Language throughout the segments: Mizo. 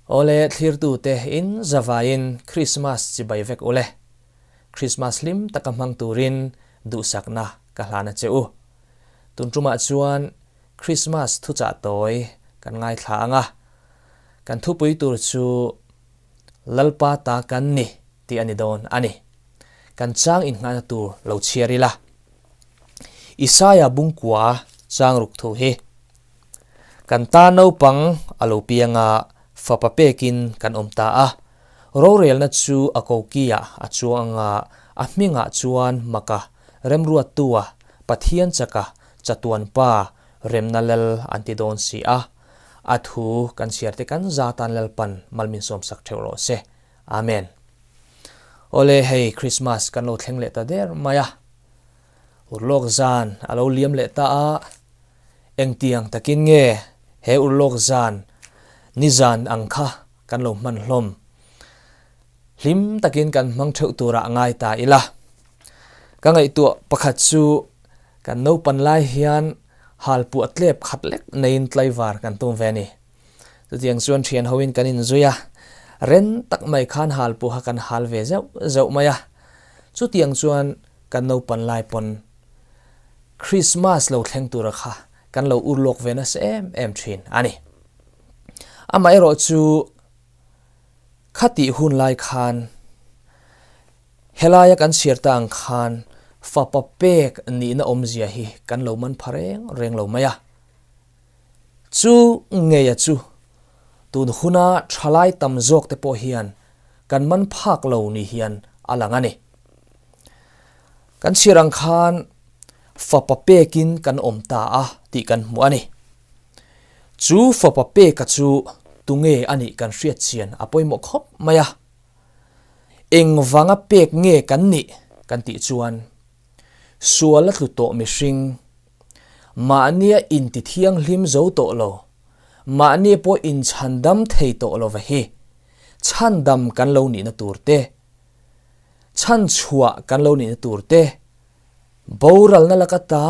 Awle thlirtute in zavaiin Krismas chibai vek ule. Krismas hlim taka hmang turin duhsakna ka hlan a che u. Tun tumah chuan Krismas thuchah tawi kan ngaithla ang a, kan thupui tur chu Lalpa ta kan ni tih a ni dawn a ni. Kan chang innghahna tur lo chhiar ila. Isaia bungkua chang ruk thu hi. Kan ta naupang a lo piang a, fapa pekin kan awm ta a. Rorelna chu a kokiah a chuang ang a, a hmingah chuan Maka, Remruattua, Pathian chaka, Chatuan Pa, Remna Lal an ti dawn si a. A thu kan chhiar te kan za tan Lalpan malmin sawmsak theuh rawh se. Amen. Awle hei Christmas kan lo thleng leh ta der mai a. Urlawk zan a lo liam leh ta a. Engtiang takin nge he urlawk zan nizan ang kha kan lo hman hlawm? Hlim takin kan hmang theuh turah ngai ta ila. Ka ngaihtuah pakhat chu kan naupan lai hian halpuah tlep khat lek neiin tlaivar kan tum ve a ni. Chutiang chuan thian hoin kan inzui a, ren tak mai khan halpuaha kan hal ve zeuh zeuh mai a. Chutiang chuan kan naupan lai pawn Krismas lo thleng tura kha kan lo ur lawk ve nasa em em thin a ni. Amaherawh chu khatih hun lai khan helaia kan chhiar ta ang khan fapa pek nihna awmzia hi kan lo man pha reng reng lo mai a. Chu ngeia chu tun huna thalai tam zawk te pawh hian kan man phak lo ni hian a lang a ni. Kan chhiar ang khan fapa pekin kan awm ta a tih kan hmu a ni. Chu fapa peka chu tunge a nih kan hriat chian a pawimawh khawp mai a. Engvanga pek nge kan nih kan tih chuan sual a tlu tawh mihring, mahnia inti thianghlim zo tawh lo, mahni pawh inchhandam thei tawh lova hi chhandam kan lo nihna tur te, Chhanchhuah kan lo nihna tur te, boralna laka ta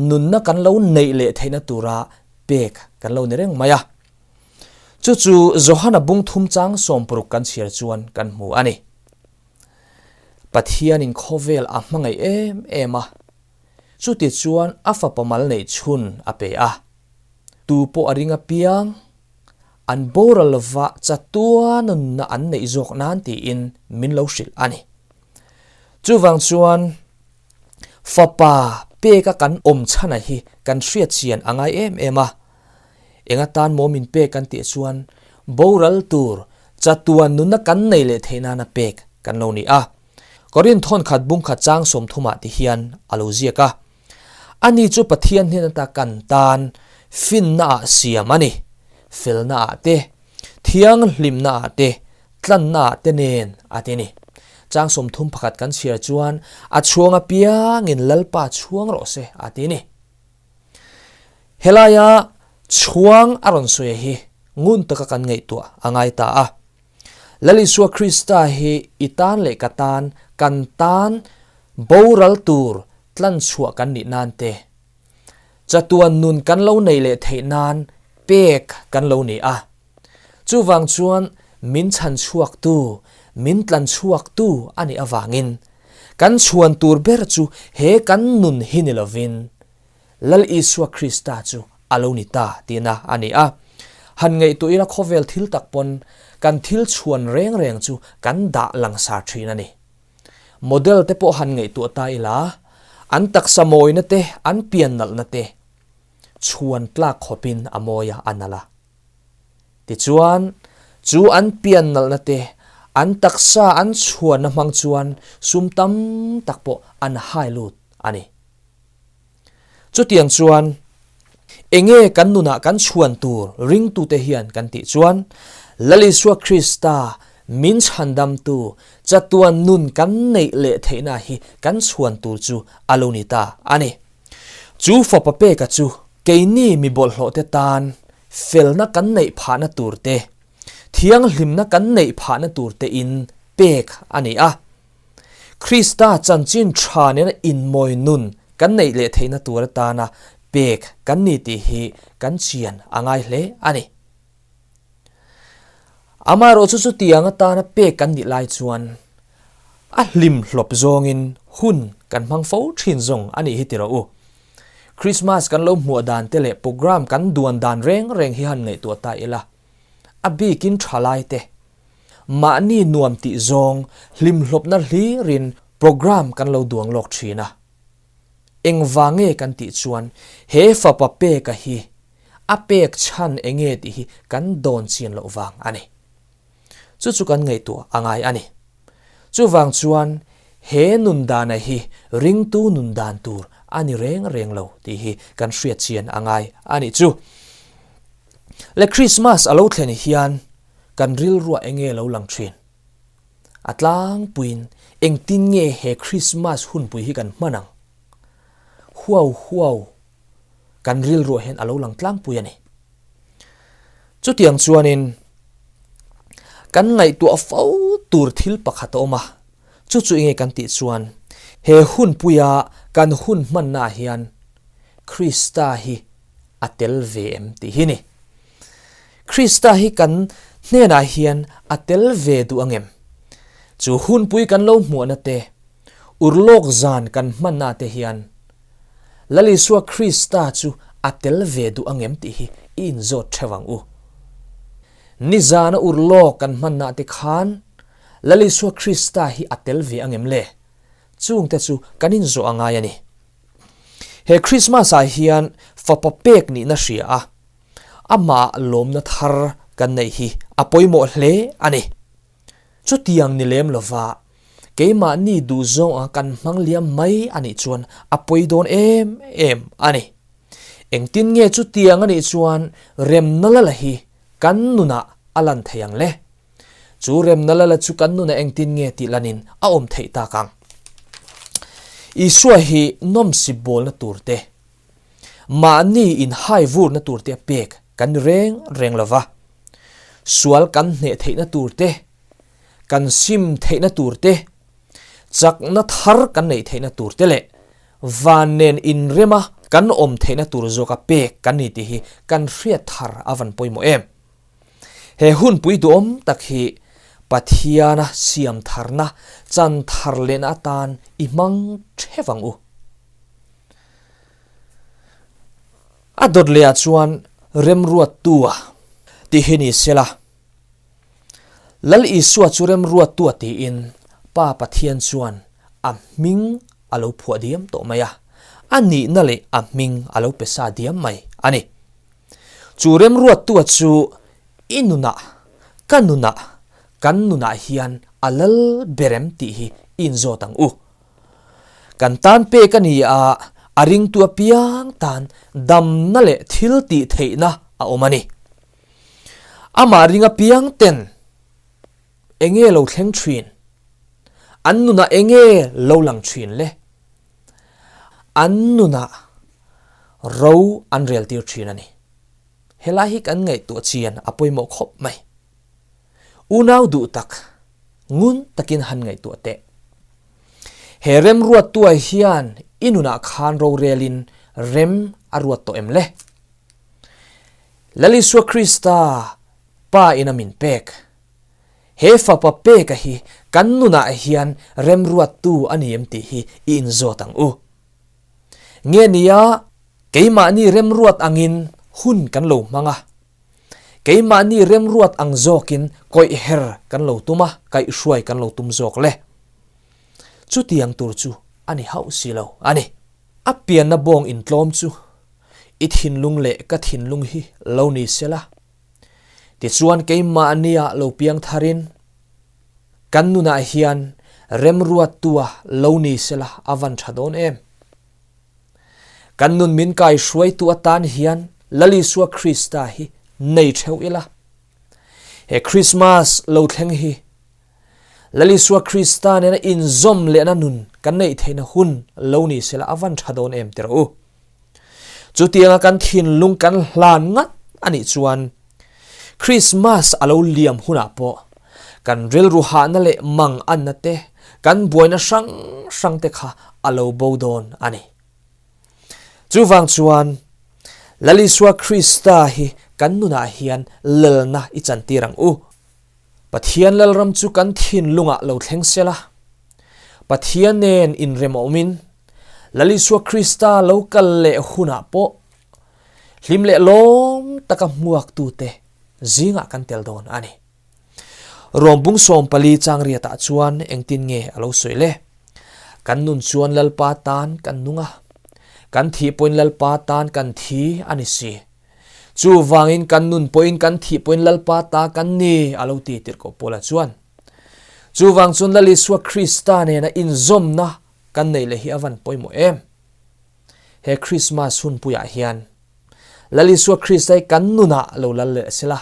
nunna kan lo neih leh theihna tura pek kan lo ni reng mai a. Chu chu Johana bung thum chang sawmparuk kan chhiar chuan kan hmu a ni. Pathianin khawvel a hmangaih em em a, chuti chuan a fapa mal neih chhun a pe a. Tu pawh a ring apiang an boral lova chatua nunna an neih zawk nan tiin min lo hrilh a ni. Chuvang chuan fapa peka kan awm chhana hi kan hriat chian a ngai em em a. Eng atan maw min pek kan tih chuan boral tur chatuan nunna kan nei leh theih nana pek kan lo ni a. Korinth thawnkhat bungkhat chang sawmthumah ti hian a lo ziak a. Ani chu Pathian hnen ata kan tan finna ah siam a ni, felna ah te, thianghlimna ah te, tlanna ah te nen a ti ni. Chang 30 pakhat kan chhiar chuan a chhuang apiangin Lalpa chhuang rawh se a ti ni. Helaia chhuang a rawn sawi hi ngun taka kan ngaihtuah a ngai ta a. Lal Isua Krista hi i tan leh ka tan, kan tan boral tur tlanchhuah kan nih nan te, chatuan nun kan lo neih leh theih nan pek kan lo ni a. Chuvang chuan min chhanchhuaktu, min tlanchhuaktu a nih avangin kan chhuan tur ber chu he kan nun hi ni lovin Lal Isua Krista chu a lo ni ta tihna a ni a. Han ngaihtuah ila khawvel thil tak pawn kan thil chhuan reng reng chu kan dah langsar thin a ni. Model te pawh han ngaihtuah ta ila, an taksa mawina te, an pian nalhna te chhuan tlak khawpin a mawi a, a nalh a. Tichuan, chu an pian nalhna te, an taksa an chhuanna hmang chuan sum tam tak pawh an hai lut a ni. Chutiang chuan, enge kan nunah kan chhuan tur ringtute hian kan tih chuan, Lal Isua Krista min chhandamtu chatuan nun kan neih leh theihna hi kan chhuan tur chu a lo ni ta a ni. Chu fapa peka chu keini mi bawlhhlawhte tan felna kan neih phahna tur te, thianghlimna kan neih phahna tur tein pek a ni a. Krista chanchin tha nena inmawi nun kan neih leh theihna tur atana pek kan ni tih hi kan chian a ngai hle a ni. Amaherawhchu chutiang atana pek kan nih lai chuan a hlim hlawp zawngin hun kan hmang fo thin zawng a nih hi ti rawh u. Krismas kan lo hmuah dan te leh program kan duan dan reng reng hi han ngaihtuah ta ila, a bikin thalai te mahni nuam tih zawng hlimhlawpna hlirin program kan lo duang lawk thin a. Engvang nge kan tih chuan he fapa peka hi a pek chhan enge tih hi kan dawn chian loh vang a ni. Chu chu kan ngaihtuah a ngai a ni. Chuvang chuan he nun dana hi ringtu nun dan tur a ni reng reng lo tih hi kan hriat chian a ngai a nih chu. Le Krismas a lo thlen hian kan rilruah enge lo lang thin? A tlangpuiin engtin nge he Krismas hunpui hi kan hman ang? Huau huau kan rilruah hian a lo lang tlangpui a ni. Chutiang chuanin kan ngaihtuah fo tur thil pakhat a awm a, chu chu enge kan tih chuan he hunpuia kan hun hmannaah hian Krista hi a tel ve em tih hi ni. Krista hi kan hnenah hian a tel ve duh angem? Chu hunpui kan lo hmuahna te, urlawk zan kan hmanna te hian Lal Isua Krista chu a tel ve duh angem tih hi i inzawt theuh ang u. Nizana urlawk kan hmanna te khan Lal Isua Krista hi a tel ve angem le? Chungte chu kan inzawh a ngai a ni. He Krismas ah hian fapa pek nihna hria a, amah lawmna thar kan neih hi a pawimawh hle a ni. Chutiang ni lem lova keimahni duhzawng a kan hmang liam mai a nih chuan a pawi dawn em em a ni. Engtin nge chutiang a nih chuan remna lala hi kan nunah a lan thei ang le? Chu remna lala chu kan nunah engtin nge tih lanin a awm theih tak ang? Isua hi nawmsip bawlna tur te, mahni inhai vurna tur te a pek kan ni reng reng lo va. Sual kan hneh theihna tur te, kan sim theihna tur te, chakna thar kan neih theihna tur te leh van nen inrema kan awm theihna tur zawka pek kan ni tih hi kan hriat thar a van pawimawh em. He hunpui duhawm tak hi Pathiana siam tharna chan thar lehna atan i hmang theuh ang u. A dawt lehah chuan remruattua tih hi ni sela, Lal Isua chu remruattua tiin Pa Pathian chuan a hming a lo phuah diam tawh mai a, a nihna leh a hming a lo pe sa diam mai a ni. Chu remruattua chu i nunah, ka nunah, kan nunah hian a lal ber em tih hi i inzawt ang u. Kan tan pek a ni a, a ringtu apiang tan damna leh thil tih theihna a awm a ni. Amah ring apiang ten enge lo thleng thin? An nunah enge lo lang thin le? An nunah ro an rel tir thin a ni. Helai hi kan ngaihtuah chian a pawimawh khawp mai. Unau duh tak, ngun takin han ngaihtuah teh. He remruattua hian i nunah khan rorelin rem a ruat tawh em le? Lal Isua Krista Pa in a min pek. He fapa peka hi kan nunah hian remruattu a ni em tih hi i inzawt ang u. Nge nia keimahni remruat angin hun kan lo hmang a, Keimahni remruat ang zawkin kawih her kan lo tum a, kaihhruai kan lo tum zawk le. Chutiang tur chu a ni hauh si lo a ni. A pianna bawng intlawm chu i thinlung leh ka thinlung hi lo ni sela. Tichuan keimahnia lo piang tharin kan nunah hian remruattua lo ni sela a van tha dawn em? Kan nun min kai hruaitu atan hian Lal Isua Krista hi nei theuh ila. He Krismas lo thleng hi Lal Isua Krista nena inzawm lehna nun kan neih theihna hun lo ni sela a van tha dawn em ti rawh u. Chutianga kan thinlung kan hlan ngat a nih chuan Krismas a lo liam hunah pawh kan rilru hahna leh mang anna te, kan buaina hrang hrang te kha a lo bo dawn a ni. Chuvang chuan Lal Isua Krista hi kan nunah hian lalna i chantir ang u. Pathian Lalram chu kan thinlungah lo thleng sela, Pathian nen inrem awmin Lal Isua Krista lo kal leh hunah pawh hlim leh lawm taka hmuaktute zingah kan tel dawn a ni. Rawmbung 14 chang riatah chuan engtin nge a lo sawi le? Kan nun chuan Lalpa tan kan nung a, kan thih pawhin Lalpa tan kan thi a ni si. Chuvangin kan nun pawhin kan thih pawhin Lalpa ta kan ni a lo ti tirhkoh Paula chuan. Chuvang chuan Lal Isua Krista nena inzawmna kan neih leh hi a van pawimawh em? He Krismas hunpuiah hian Lal Isua Krista hi kan nunah lo lal leh sela,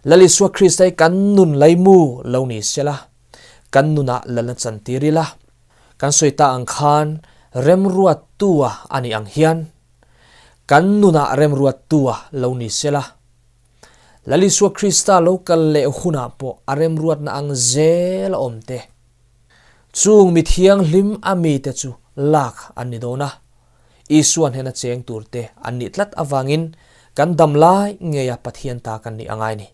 Lal Isua Krista hi kan nun laimu lo ni sela, kan nunah lalna chantir ila. Kan sawi ta ang khan remruattua a nih ang hian kan nunah remruattua lo ni sela. Lal Isua Krista lo kal leh hunah pawh a remruatna ang zel a awm te. Chung mi thianghlim a mite chu lak an ni dawn a. Isua hnena cheng turte an nih tlat avangin kan dam lai ngeia Pathian ta kan nih a ngai ni.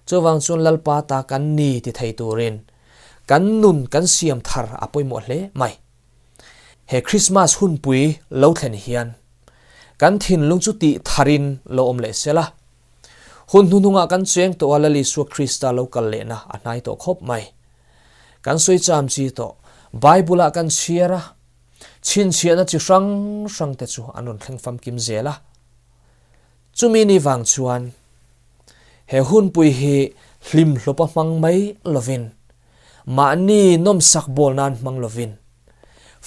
Chuvang chuan Lalpa ta kan ni ti thei turin kan nun kan siam thar a pawimawh hle mai. He Krismas hunpui lo thlen hian kan thinlung chu tih tharin lo awm leh sela. Hun hnuhnungah kan cheng tawh a Lal Isua Krista lo kal lehna a hnai tawh khawp mai. Kan sawi cham chi tawh Bible-ah kan chhiar a, Chhinchhiahna chi hrang hrang te chu an rawn thleng famkim zel a. Chumi ni vang chuan he hunpui hi hlim hlawpa hmang mai lovin, mahni nawmsak bawl nan hmang lovin,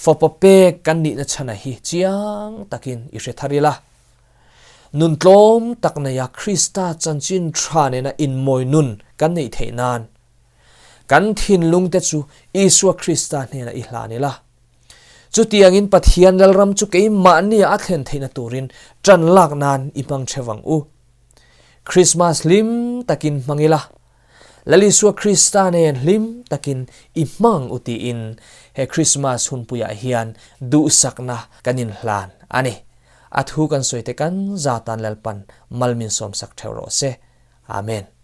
fapa pek kan nihna chhana hi chiang takin i hre thar ila. Nun tlawm tak neia Krista chanchin tha nena inmawi nun kan neih theih nan Kan thinlungte chu Isua Krista hnenah i hlan ila. Chutiangin Pathian Lalram chu keimahnia a thlen theihna turin ṭan lak nan i hmang ṭheuh ang u. Krismas hlim takin hmang ila, Lal Isua Krista nen hlim takin i hmang ang u tiin he Krismas hunpuiah hian duhsakna kan inhlan a ni. A thu kan sawi te kan zatan Lalpan mal min sawmsak ṭheuh rawh se. Amen.